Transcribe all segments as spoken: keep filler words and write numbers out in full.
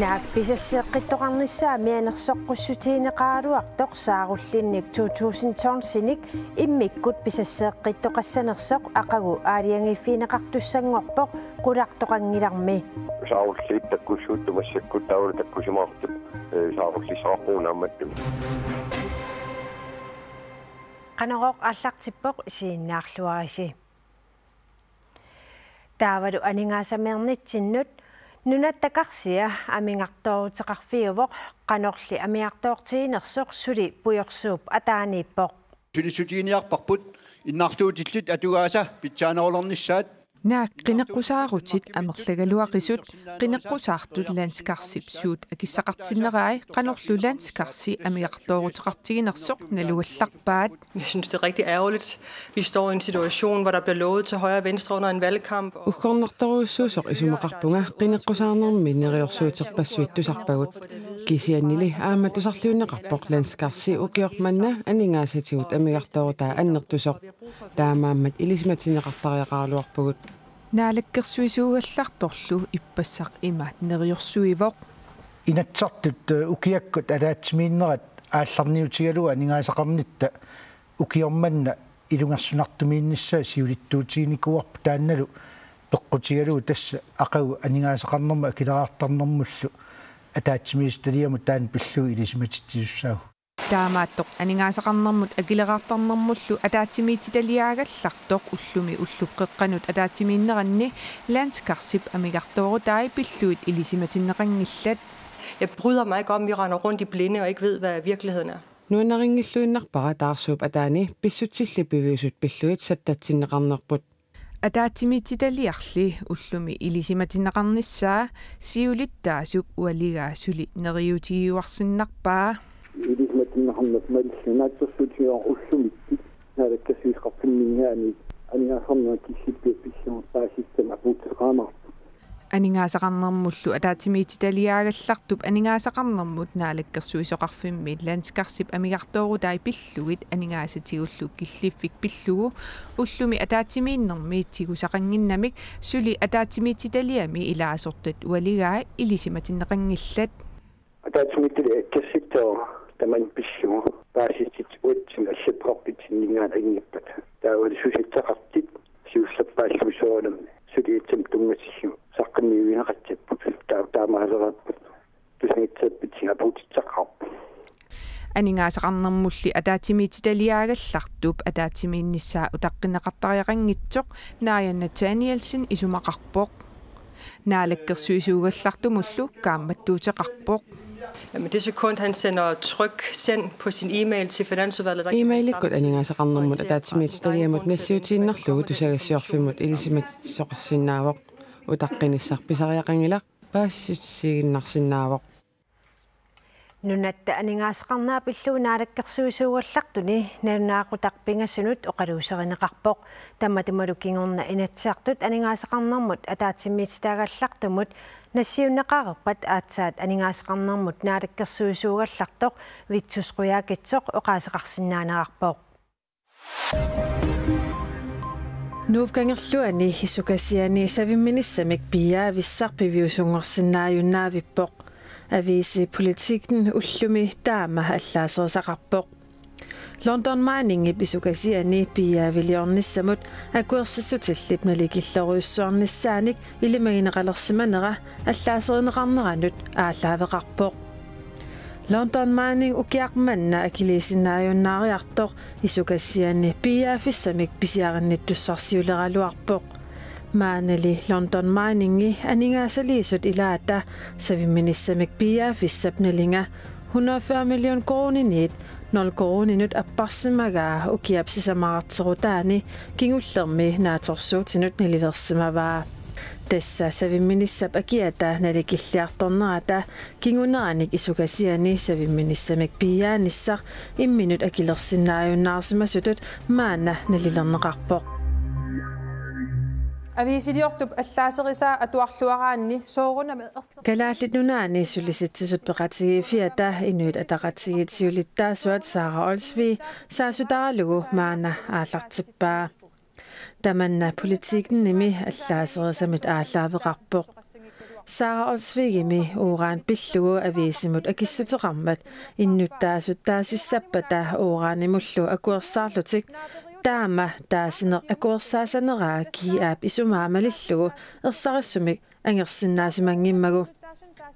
Naak pisasseeqqittoqarnissaa mianersoqqussutigineqaraluartoq saarullinnik to tusind tonsinik immikkut pisasseeqqittoqassanersoq aqagu aalajangiiffigineqartussanngorpoq qulartoqanngilarmi. Saarulliit takkussuuttut massakkut taavalu takkusimaartut, ee, saarullissaqarpugut naammattumik. Qanorooq aallartippoq, isiginnaarluarisi. Taavalu aningaasameernitsinnut. Nunatta karsia amigartooruteqarfiuvoq, qanorli amigartoortiginersoq suli pujorsuup ataaniippoq. Sulissutiginiarparput innarluutillit atugaasa pitsaanerulernissaat. Naak qineqqusaarutit amerlagaluaqisut, qineqqusaartut landskarsip suut akissaqartinnerai qanorlu landskarsi amigartooruteqartiginersoq nalugallarpaat. Jeg synes, det er rigtig ærgerligt. Vi står i en situation, hvor der bliver lovet til højre og venstre under en valgkamp, og Uggornartorujussuusoq isumaqarpunga qineqqusaarnermi neriorsuuterpassuit tusarpagut. Kisiannili aamma tusarliunneqarpoq landskarsi ukioq manna aningaasatigut amigartoorutaa annertusoq. Taamaammat ilisimatinneqartariaqaraluarpugut. Naalakkersuisuugallartorlu ippassaq ima neriorsuivoq. Inatsisartut, eh, ukiakkut ataatsimiinnerat aallarniutigalugu aningaasaqarnitta ukioq manna ilungersunartumiinnissaa siulittuutiginikuuarput, taannalu peqqutigalugu tassa aqagu aningaasaqarnermut akileraartarnermullu ataatsimiititaliamut taanna pillugu ilisimatitsisussaavoq. Taamaattoq aningaasaqarnermut akileraartarnermullu ataatsimiititaliaagallartoq ullumi ullup qeqqanut ataatsimiinneranni landskarsip amigartoorutai pillugit ilisimatinneqanngillat. Jeg bryder mig ikke om, at vi render rundt i blinde og ikke ved, hvad virkeligheden er. Nuannarinngilluinnarpara taarsuup ataani pissutsillit piviusut pillugit sattatsinneqarnerput. Ataatsimiititaliarli ullumi ilisimatinneqarnissaa siulittaasup ualigaa suli neriuutigiuarsinnarpaa. Ilisimatinneqarneq malillugu naatsorsuutigaara ullumikkut naalakkersuisoqarfimminngaanniit aningaasaqarnerup killippiup pissanut paasissummik apuuteqaamaarpoq. Aningaasaqarnermullu ataatsimiititaliaagallartup aningaasaqarnermut naalakkersuisoqarfimmi landskarsip amigartoorutai pillugit aningaasatigullu killiffik pillugu ullumi ataatsimiinnermi tigusaqannginnamik suli ataatsimiititaliami ilaasortat ualigai ilisimatinneqanngillat. Ataatsimiititaliap akkersittaavoq tamanna pillugu paasissutissat uatsinnut allattoqarpitsinninngaanniit anngippat. Taavalu susassaqartut siullerpaallugit soorunami suli ilitsersuut tunngatillugu saqqummiineqassapput. Taa-, taamaaleraarput tusagitserpitsinga apuutissaqarpoq. Aningaasaqarnermulli ataatsimiititaliaagallartup ataatsimiinnissaa utaqqinneqartariaqanngitsoq Naaja Nathanielsen isumaqarpoq. Naalakkersuisuugallartumullu kaammattuuteqarpoq. Jamen, det sekund, han sender tryk send på sin e-mail til Finansudvalget, der kan vi E-mailikkut samtidig aningaasaqarnermut orientere os ataatsimiititaliamut nassiutiinnarlugu tusagassiorfimmut ilisimatitsoqarsinnaavoq. Utaqqinissaq pisariaqanngilaq, paasissutissiiginnarsinnaavoq. Nunatta aningaasaqarnera pillugu naalakkersuisuugallartuni nalunaaqutaq pingasunut oqaluuserineqarpoq. Tamatumalu kingorna Inatsisartut aningaasaqarnermut ataatsimiititaagallartumut nassiunneqareerpat aatsaat aningaasaqarnermut naalakkersuisuugallartoq Vittus Qujaukitsoq oqaaseqarsinnaanerarpoq. Nuup Kangerluani isukasiani savimminissamik piiaavissaq piviusunngorsinnaajunnaavippoq. Aviisi Politiken ullumi taama allaaserisaqarpoq. London Miningip isukasiani piiaaviliornissamut akuersissutillip nalikillorujussuarnissaanik ilimagineqalersimanera allaaserineqarneranut aallaaveqarpoq. London Mining ukiaq manna akiliisinnaajunnaariartoq isukasiani piiaaffissamik pisiarinnittussarsiuleraluarpoq. Maannali London Miningi aningaasaliisut ilaata savimminissamik piiaaffissap nalinga hundrede og fyrre million koruuniniit nul koruuninut apparsimagaa ukiap sisamaraatserutaani kingullermi naatsorsuutinut nalilersimavaa. Tassa savimminissap akiata nalikilliartornerata kinguneranik isukasiani savimminissamik piiaanissaq imminut akilersinnaajunnaarsimasutut maanna nalilerneqarpoq. Aviisiliortup allaaserisaa atuarluaraanni soorunami erser- Kalaallit Nunaanni Sulisitsisut Peqatigiiffiata Inuit Ataqatigiit siulittaasuat Sara Olsvig saasutaralugu maanna aallartippaa. Tamanna Politikenimi allaaserisamit aallaaveqarpoq. Sara Olsvigimi uran pillugu aviisimut akissuteqarmat innuttaasut taasissappata uranimullu akuersaarlutik, taama taasineq akuersaasaneraa G A-p isumaa malillugu ersarissumik angersinnaasimanngimmata.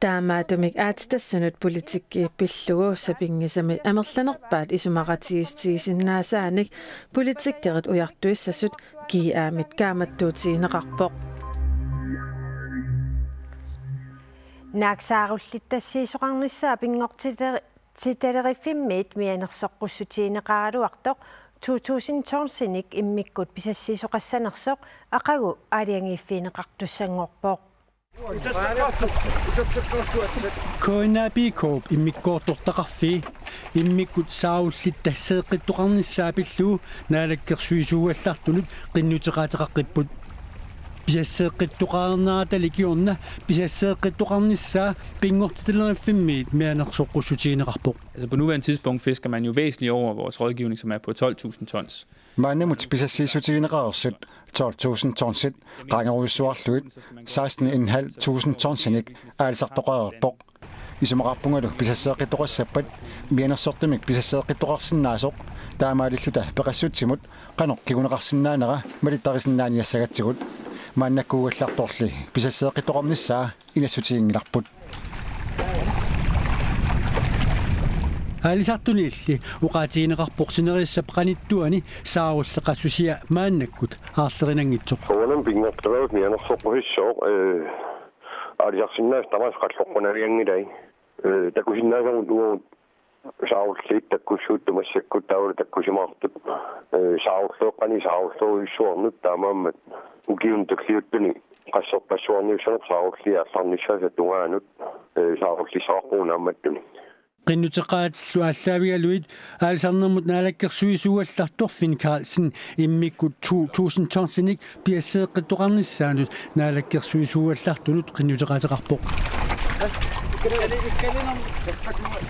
Taamaattumik aatsitassanut politikki pillugu sapinngisamik amerlanerpaat isumaqatigiissutigisinnaasaanik politikerit ujartuissasut G A-mit kaammattuutigineqarpoq. Naak saarullittassiisoqarnissaa pinngortitale-, -titaleriffimmit mianersoqqussutigineqaraluartoq to tusind tonsinik immikkut pisassiisoqassanersoq aqagu aalajangiiffigineqartussanngorpoq. K N A P K-p immikkoortortaqarfii immikkut saarullittassiisoqarnissaa pillugu naalakkersuisuugallartunut qinnuteqaateqaqqipput. Pisasseeqqittoqarnerata likiorna pisasseeqqittoqarnissaa pinngortitaleriffimmit mianersoqqussutigineqarpoq. Altså, på nuværende tidspunkt fisker man jo væsentligt over vores rådgivning, som er på tolv tusind tons. Maannamut pisassiissutigineqareersut tolv tusind tonsit qaangerujussuarlugit seksten en halv tusind tonsinik aalisartoqareerpoq. Isumaqarpungalu pisasseeqqittoqassappat mianersortumik pisasseeqqittoqarsinnaasoq, taamaalilluta peqassutsimut qanoq kinguneqarsinnaanera malittarisinnaaniassagatsigu. Maannakkuugallartorli pisasseeqqittoqarnissaa inassutiginngilarput. Aalisartunilli oqaatigineqarpoq sineriassap qanittuani saarulleqassusia maannakkut aarlerinanngitsoq. Soorunami pinngortitaleriffik mianersoqqusissooq, ee, aalisarsinnaasut tamaasa qalloqqunavianngilai. Ee, takusinnaasagut uagut saarulliit takkussuuttut massakkut taavalu takkusimaartut, ee, saarulleeqqani saarullerujussuarnut taamaammat ukiuni tulliuttuni qasserpassuarniussanerput saarulliit aallarnissaasa tungaanut, ee, saarullissaqarpugut naammattunik. Qinnuteqaatillu aallaavigalugit aalisarnermut naalakkersuisuugallartoq Finn Karlsen immikkut to tusind tonsinik pisasseeqqittoqarnissaanut naalakkersuisuugallartunut qinnuteqaateqarpoq.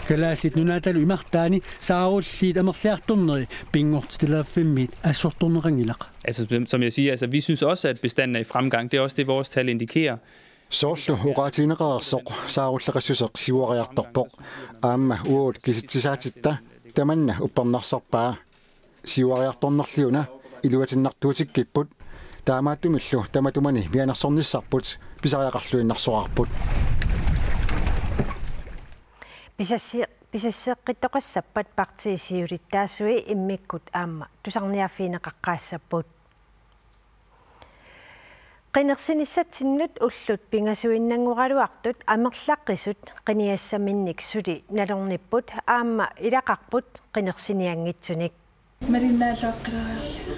Kalaallit Nunaatalu imartaani saarulliit amerliartorneri pinngortitaleriffimmit assortorneqanngilaq. Altså, som, som jeg siger, altså, vi synes også, at bestanden er i fremgang. Det er også det, vores tal indikerer. Soorlu oqaatigineqareersoq saarulleqassuseq siuariartorpoq. Aamma uagut kisitsisaatitta tamanna uppernarsarpaa. Siuariartornerli una iluatinnartuutikkipput. Taamaattumillu tamatumani mianersornissarput pisariaqarluinnarsoraarput. Pisassi-, pisasseeqqittoqassappat partiit siulittaasui immikkut aamma tusarniaaffigineqaqqaassapput. Qinersinissatsinnut ullut pingasuinnanngoraluartut amerlaqisut qinigassaminnik suli nalornipput aamma ilaqarput qinersinianngitsunik. Malinnaalluaqqileriarlunga.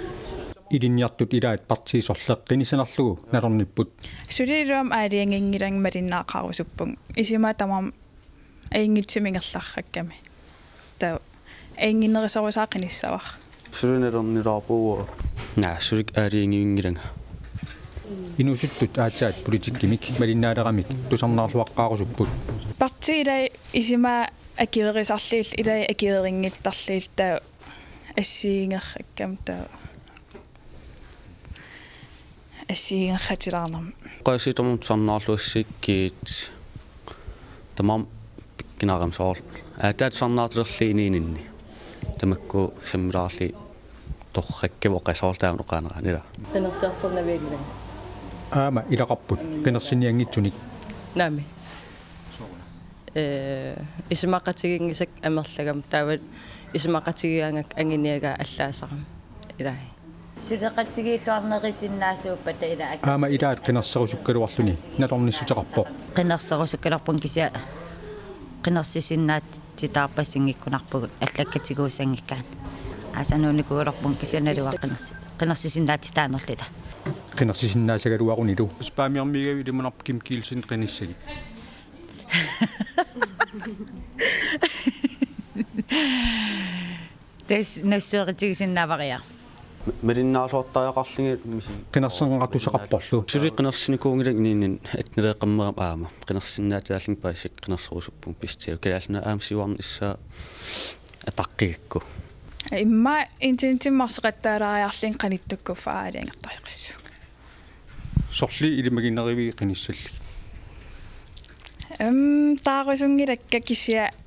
Ilinniartut ilaat partiit sorleq qinissanerlugu nalornipput. Suli iluamik aalajanginngilanga malinnaaqarusuppunga. Isumaga tamarmik ajunngitsumik ingerlaqqakkami. Taava ajunnginnerusorisaat qinissavara. Suli nalornilaarpugut. Naa, suli aalajangiunngilanga. Inuusuttut aatsaat politikkimik malinnaalermata tusarnaarluaqqaarusupput. Partiit ilaat isumaga akuerisarlugit, ilaat akuerinngittarlugit taava assigiinngerakkami taava. Assigiinngissutilaarnermik. Oqaasii tamarmik tusarnaarluassagakkit tamarmik pikkunarami soorlu. Aatsaat tusarnaartilerlugit inuuninni. Tamakku sammilaarlugit torrakkavoq oqasoorlu taama oqaaneraanila. Qinersiartornavianngilanga. Aamma ilaqarput qinersinnianngitsunik. Naamik. Ee, isumaqatiginngisakka amerlagami taava isumaqatigigaangakku anguniagaa allaasarami. Ilai. Suleqatigiilluarnerusinnaasuuppata ilaa. Aamma ilaat qinerserusukkaluarluni nalornissuteqarpoq. Qinerserusukkaluarpunga kisianni qinersisinnaatsitaaqqassinngikkunarpugut allakkatigiussanngikkaanni. Asanuunikuugaluarpunga kisianni naluara qinersi-, qinersisinnaatitaanerluta. Qinersisinnaassagaluarunilu. Spamiormiigavit ilimanarpoq Kim Kielsen qinissagit. Tassa nassuerutigisinnaavara. Malinnaarluartariaqarlunga misi. Qinersinneqartussaqarporlu. Suli qinersinikuunngilanga inuuninni atnaleeqqammerama aamma. Qinersisinnaatitaallugu paasisakka qinerserusuppunga pistsiu. Kalaallit Nunaat aamma siuarnissaa ataqqigakku. Immaqa internettimut marseqattaalaariarlunga qanittukkut aalajangertariaqassuunga. Sorliit ilimaginerivigit qinissallugit? Em, taarusunngilakka kisianni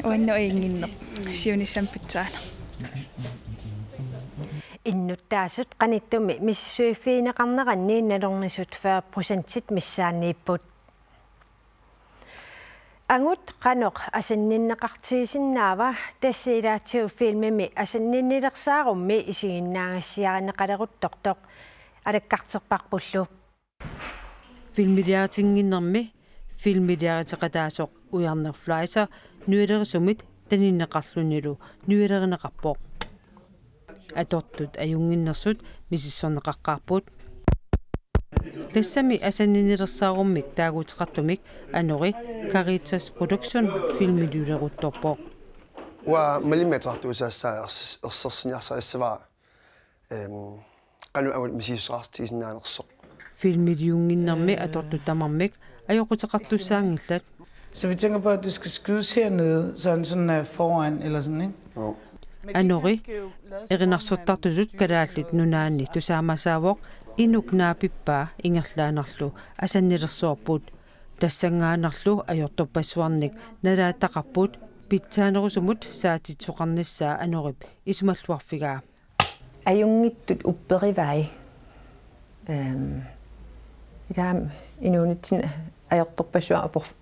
uannut ajunngitsoq siunissami pitsaaneq. Innuttaasut qanittumi misissuiffigineqarneranni nalornisut fyrre procentit missaanniipput. Angut qanoq asanninneqartigisinnaava, tassa ilaatigut filmimi asanninnilersaarummi isiginnaagassiarineqaleruttortoq alakkarterparpullu. Filmiliaritinnginnermi filmiliariteqataasoq Ujarneq Fleischer nuilerisumit taninneqarlunilu nuilerineqarpoq. Atortut ajunnginnersut misissorneqaqqaarput. Tassami asanninnilersaarummik taaguuteqartumik anori Caritas Production filmiliuleruttorpoq. Uanga malimmi ateqartuusaassaa ers-, ersersiniarsarissavara, em, qanoq angut misigissuseqartigisinnaanersoq. Filmiliunnginnermi atortut tamarmik ajoquteqartussaanngillat. Så vi tænker på, at det skal skydes hernede, så han sådan er foran, eller sådan, ikke? Jo. Anori, erinarsortartutut Kalaallit Nunaanni tusaamasaavoq inuk naapippaa ingerlaannarlu asannilersoorput. Tassanngaannarlu ajortorpassuarnik nalaattaqarput pitsaanerusumut saatitsisoqarnissaa anorip isumalluarfigaa. Ajunngittut upperivai. Em, ilaam inuunitsinni ajortorpassuarnik apor-,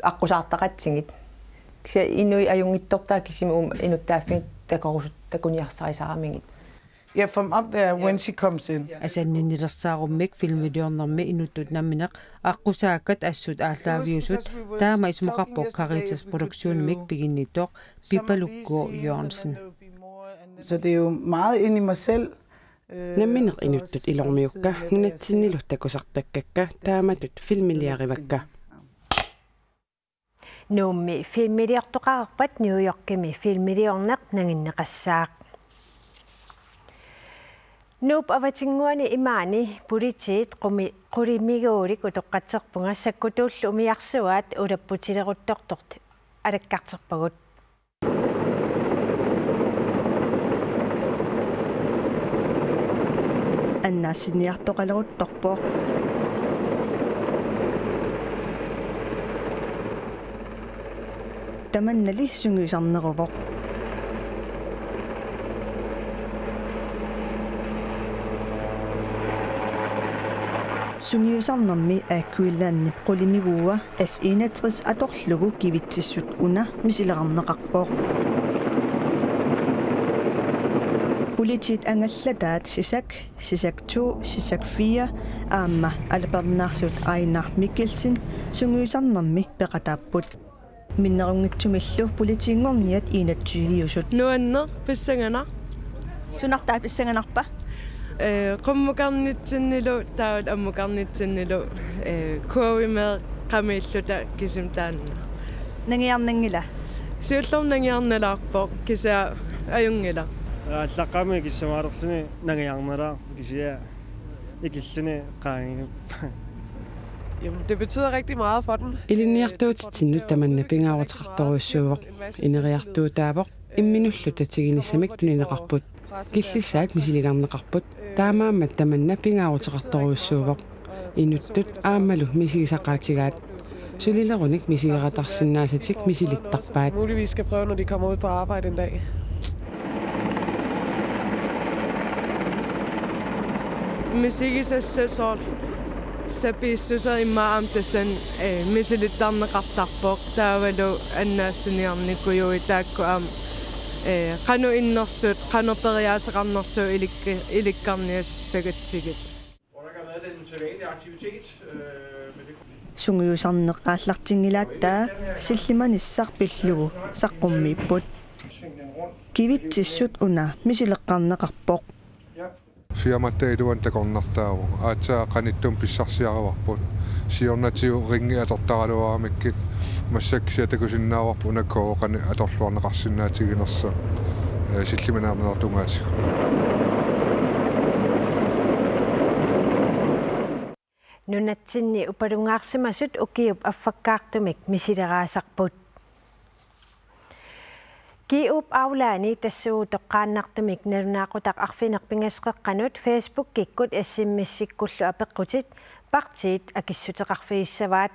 aqqusaartaqatsigit. Kisianni inuit ajunngitsortaat kisimik uuma inuttaaffiit takorusut takuniarsarisaramikkit. Yeah, from up there when she comes in. Asanninnilersaarummik filmiliornermi inuttut nammineq aqqusaakkat assut aallaaviusut taama isumaqarpoq Caritas Productionimik piginnittoq Pipalukko Jørgensen. Så det er jo meget ind i mig selv. Nammineq inuttut ilormiukka, nunatsinnilu takusartakkakka taamatut filmiliarivakka. Nuummi filmiliortoqarpat New Yorkimi filmiliorneq nanginneqassaaq. Nuup avatinnguani imaani politiit qumi-, qulimiguulik utoqqatserpunga sakkutuullu umiarsuaat ulapputileruttortoq alakkarterpagut. Annaassiniartoqaleruttorpoq. Tamannali sungiusarneruvoq. Sungiusarnermi Air Greenlandip qulimiguua S enogtres atorlugu kivitsissut una misilerarneqarpoq. Politiit angallataat SISAK, SISAK to, SISAK fire aamma alapernaarsuut Ejnar Mikkelsen sungiusarnermi peqataapput. Minnerunngitsumillu politiinngorniat enogtyveusut. Nuanneq pissanganaq. Sunartaa pissanganarpa? Ee, qummukarnitsinnilu, taavalu ammukarnitsinnilu, ee, kurvimik qamiilluta kisimik taanna. Nangiarnanngila? Siullermik nangiarnalaarpoq, kisianni ajunngilaq. Aallaqqaammut ikissamaalerluni nangiarnalaarpoq, kisianni ikilluni qaangiuppoq. Jamen, det betyder rigtig meget for den. Ilinniartuutitsinnut tamanna pingaaruteqartorujussuuvoq. Ineriartuutaavoq, imminullu tatiginissamik tunineqarput. Killissaat misiligarneqarput. Taamaammat tamanna pingaaruteqartorujussuuvoq. Inuttut aammalu misigisaqaatigaat. Sulilerunik misigeqattaarsinnaasatik misilittarpaat. Muligvis skal prøve, når de kommer ud på arbejde en dag. Misigisassat soorlu sapiissuseq immaqa aamma tassani, ee, misilittarneqartarpoq, taavalu annaassiniarnikuuaat taakku aamma, ee, qanoq innersut, qanoq periaaseqarnersugut ilikka-, ilikkarniassagatsigit. Sungiusarneq aallartinngilaat taava sillimanissaq pillugu saqqummiipput. Kivitsissut una misileqqarneqarpoq. Firmatta iluani takornartaavoq. Aatsaat qanittumi pissarsiaraarput. Siornatigut ringi atortaraluaramikkit massakkut kisianni takusinnaavarput una kooqani atorluarneqarsinnaatiginersoq. Ee, sillimaniarnerup tungaatigut. Nunatsinni upalungaarsimasut ukiup affakkaartumik misileraasarput. G O-p Aulaani tassuugu toqqaannartumik nalunaaqutaq arfineq-pingasut qeqqanut Facebookikkut S M S-ikkullu apeqqutit partiit akissuteqarfigissavaat.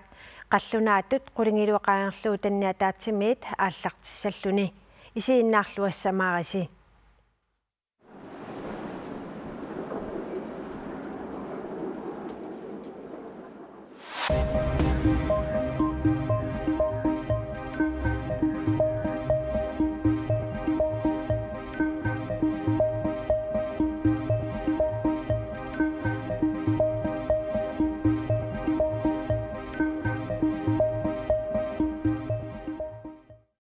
qallunaatut qulingiluat qaangerlugu tanniat ataatsimiit aallartissalluni. Isiginnaarluassamaarisi.